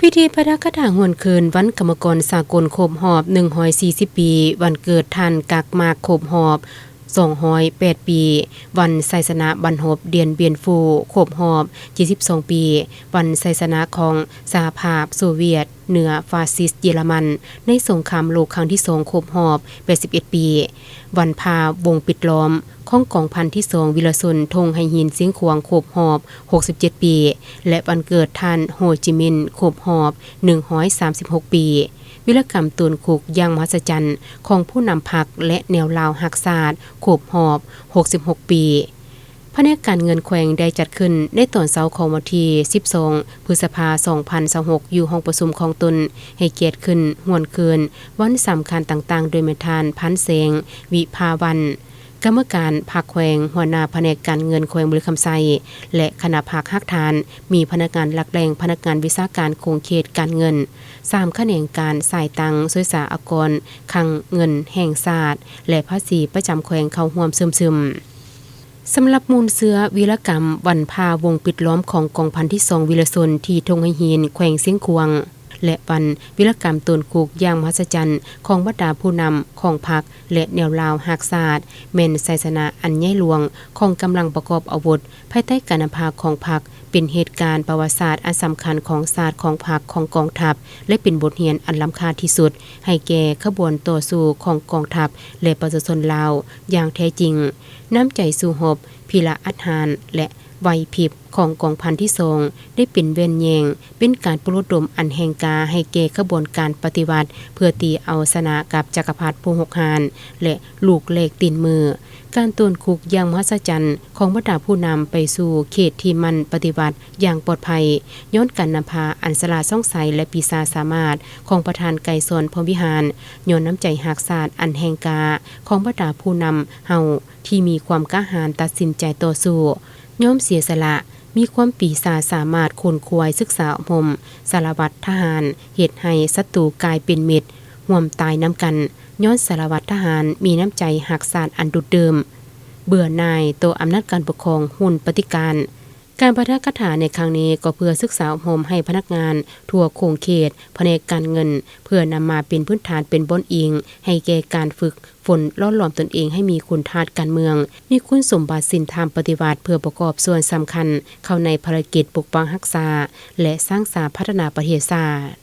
ພິທີປາຖະກະຖາຫວນຄືນວັນກຳມະກອນສາກົນຄົບຮອບໜຶ່ງຮ້ອຍສີ່ສິບປີ, ວັນເກີດທ່ານກາກມາກຄົບຮອບສອງຮ້ອຍແປດປີ, ວັນໄຊຊະນະບັນຮົບດຽນບຽນຟູຄົບຮອບເຈັດສິບສອງປີ, ວັນໄຊຊະນະຂອງສະຫະພາບໂຊວຽດເໜືອຟາຊິດເຢຍລະມັນໃນສົງຄາມໂລກຄັ້ງທີສອງຄົບຮອບແປດສິບເອັດປີ, ວັນພາວົງປິດລ້ອມ ຂອງກອງພັນທີສອງວິລະຊົນທົ່ງໄຫຫີນຊຽງຂວາງຄົບຮອບຫົກສິບເຈັດປີ ແລະ ວັນເກີດທ່ານໂຮຈິມິນຄົບຮອບໜຶ່ງຮ້ອຍສາມສິບຫົກປີ, ວິລະກຳໂຕນຄຸກຢ່າງມະຫັດສະຈັນຂອງຜູ້ນຳພັກ ແລະ ແນວລາວຮັກຊາດຄົບຮອບຫົກສິບຫົກປີ. ພະແນກການເງິນແຂວງໄດ້ຈັດຂຶ້ນໃນຕອນເຊົ້າຂອງວັນທີສິບສອງ ພຶດສະພາ ສອງພັນຊາວຫົກ ຢູ່ຫ້ອງປະຊຸມຂອງຕົນ ໃຫ້ກຽດຂຶ້ນຫວນຄືນວັນສຳຄັນຕ່າງໆ ໂດຍແມ່ນທ່ານ ພັນແສງ ວິພາວັນ ກຳມະການພັກແຂວງ, ຫົວໜ້າພະແນກການເງິນແຂວງບໍລິຄຳໄຊ ແລະ ຄະນະພັກຮາກຖານ, ມີພະນັກງານຫຼັກແຫຼ່ງ, ພະນັກງານວິຊາການຂົງເຂດການເງິນ, ສາມຂະແໜງການສາຍຕັງ, ສ່ວຍສາອາກອນ, ຄັງເງິນແຫ່ງຊາດ ແລະ ພາສີປະຈຳແຂວງເຂົ້າຮ່ວມເຊື່ອມຊຶມ. ສຳລັບມູນເຊື້ອວິລະກຳວັນພາວົງປິດລ້ອມຂອງກອງພັນທີສອງວິລະຊົນທີ່ທົ່ງໄຫຫີນແຂວງຊຽງຂວາງ ແລະ ວັນວິລະກຳໂຕນຄຸກຢ່າງມະຫັດສະຈັນຂອງບັນດາຜູ້ນຳຂອງພັກ ແລະ ແນວລາວຮັກຊາດ ແມ່ນໄຊຊະນະອັນໃຫຍ່ຫຼວງຂອງກຳລັງປະກອບອາວຸດ ພາຍໃຕ້ການນຳພາຂອງພັກ ເປັນເຫດການປະຫວັດສາດອັນສຳຄັນຂອງຊາດ, ຂອງພັກ, ຂອງກອງທັບ ແລະ ເປັນບົດຮຽນອັນລ້ຳຄ່າທີ່ສຸດໃຫ້ແກ່ຂະບວນຕໍ່ສູ້ຂອງກອງທັບ ແລະ ປະຊາຊົນລາວຢ່າງແທ້ຈິງ. ນ້ຳໃຈສູ້ຮົບ, ພິລະອັດຫານ ແລະ ໄຫວພິບຂອງກອງພັນທີສອງ ໄດ້ເປັນແວ່ນແຍງ, ເປັນການປຸກລະດົມອັນແຮງກ້າໃຫ້ແກ່ຂະບວນການປະຕິວັດ ເພື່ອຕີເອົາຊະນະກັບຈັກກະພັດຜູ້ຮຸກຮານ ແລະ ລູກແລກຕີນມື. ການໂຕນຄຸກຢ່າງມະຫັດສະຈັນຂອງບັນດາຜູ້ນຳໄປສູ່ເຂດທີ່ໝັ້ນປະຕິວັດຢ່າງປອດໄພ ຍ້ອນການນຳພາອັນສະຫຼາດສ່ອງໃສ ແລະ ປີຊາສາມາດຂອງປະທານໄກສອນ ພົມວິຫານ, ຍ້ອນນ້ຳໃຈຮັກຊາດອັນແຮງກ້າຂອງບັນດາຜູ້ນຳເຮົາ ທີ່ມີຄວາມກ້າຫານຕັດສິນໃຈຕໍ່ສູ້, ຍອມເສຍສະຫຼະ, ມີຄວາມປີຊາສາມາດຂົນຂວາຍສຶກສາອົບຮົມສາລະວັດທະຫານ, ເຮັດໃຫ້ສັດຕູກາຍເປັນມິດ, ຮ່ວມຕາຍນຳກັນ, ຍ້ອນສາລະວັດທະຫານມີນ້ຳໃຈຮັກຊາດອັນດຸດດື່ມ, ເບື່ອໜ່າຍຕໍ່ອຳນາດການປົກຄອງຮຸ່ນປະຕິການ. ການປາຖະກະຖາໃນຄັ້ງນີ້ກໍເພື່ອສຶກສາອົບຮົມໃຫ້ພະນັກງານທົ່ວຂົງເຂດ, ພະແນກການເງິນ ເພື່ອນຳມາເປັນພື້ນຖານ, ເປັນບ່ອນອີງໃຫ້ແກ່ການຝຶກ ຝົນຫຼໍ່ຫຼອມຕົນເອງໃຫ້ມີຄຸນທາດການເມືອງ, ມີຄຸນສົມບັດສິນທຳປະຕິວັດ ເພື່ອປະກອບສ່ວນສຳຄັນເຂົ້າໃນພາລະກິດປົກປັກຮັກສາ ແລະ ສ້າງສາພັດທະນາປະເທດຊາດ.